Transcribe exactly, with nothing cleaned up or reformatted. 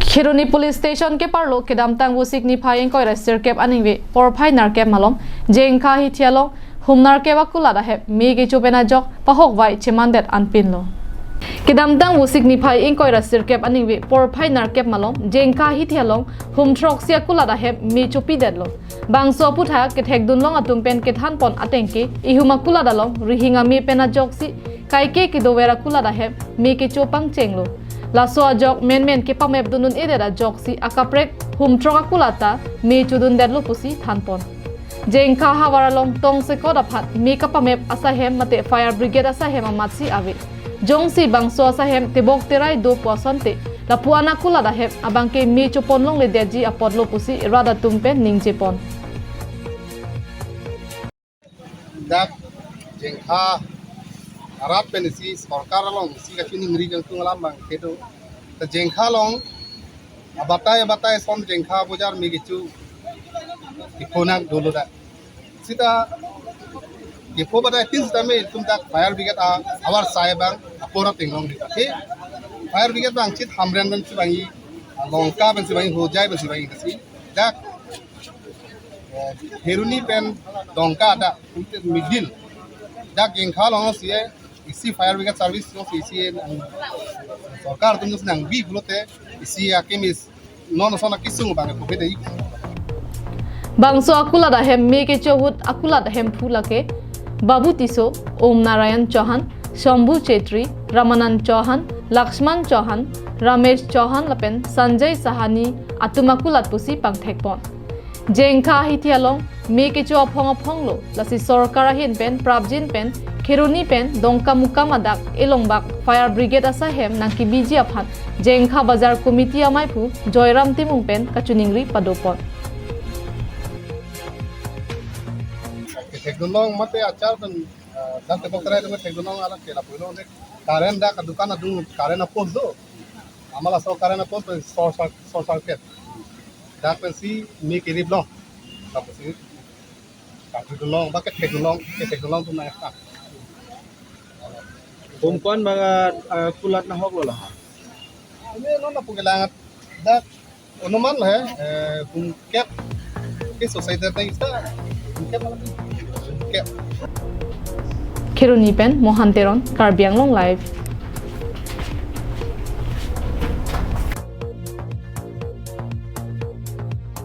Kheroni Police Station keparlo kedamtang Vosik niphai ingkoi ra sirkep aningve porphai nerkep malom Jengkha hithi along hum nerkep akulat ahem me kecho pen ajok pahokvai chemandet anpinlo. Kedamtang Vosik niphai ingkoi ra sirkep aningve porphai nerkep malom Jengkha hithi along hum throksi akulat ahem me chopidetlo. Bangso aputhak kethekdunlong atum pen kethanpon atengke ihum akulat along rihing ame pen ajoksi kaike kedover akulat ahem me kecho pangchenglo. Laso ajok menmen kepamepdun un-edet ajoksi akaprek hum throk akulat ta me chodundetlo pusi thanpon. Jengkha havar along tongsekot aphan me kapamep asahem mate fire brigade asahem amatsi ave. Jongsi bangso asahem tebok terai do pu asonte lapu-an akulat ahem abangke me choponlongledetji apotlo pusi rat atum pen ningjepon. Dak Jengkha arat pen isi sorkar along isi kachiningri kangtung alam abangke do. Ta Jengkha along abatai abatai ason Jengkha bojar me kecho iponak dolo dak. Sita ipo batai tin sita me itum dak fire brigade a-, ahavar sai abang apor atenglong di. Tapi fire brigade abang chit Hamren pensi vangji, Longka pensi vangji, Hojai pensi vangji, kasi dak, eh, Kheroni pen Dongka dak, middle. Dak Jengkha alongsi isi fire brigade service alongsi isi nang sorkar atum si nangbi pulote isi akimi non ason akesung abang kopedei. Bangso akulat ahem me kecho ahut akulat ahemphu lake Babu Tisso, Om Narayan Chauhan, Shambhu Chetri, Ramanand Chauhan, Lakshman Chauhan, Ramesh Chauhan lapen Sanjay Sahani atum akulat pusi pangthekpon. Jengkha hithi along me kecho aphong aphonglo, lasi sorkar ahin pen prapjin pen Kheroni pen Dongkamukam adak elongbak fire brigade asahem nangkebiji aphan Jengkha Bazar Committee amaiphu Joyram Timung pen kachiningri padopon. Kethekdunlong mate achar pen, eh, dak tebok terai pen kethekdunlong adak ke lapulo ne current dak dukan adung current apost do. Amat laso current apost pen short cir-, short circuit. Dak pensi me keriplong. Dak pensi kethekdunlong, ba kethekdunlong, kethekdunlong atum nangkethan. Hum ko-an abang, ah, kulat nahoklo la? Ini non lapu kelang dak anuman lo he, eh, hum kep ke society ta isa hum kep, hum kep. Kheroni pen Mohan Teron, Karbi Anglong Live.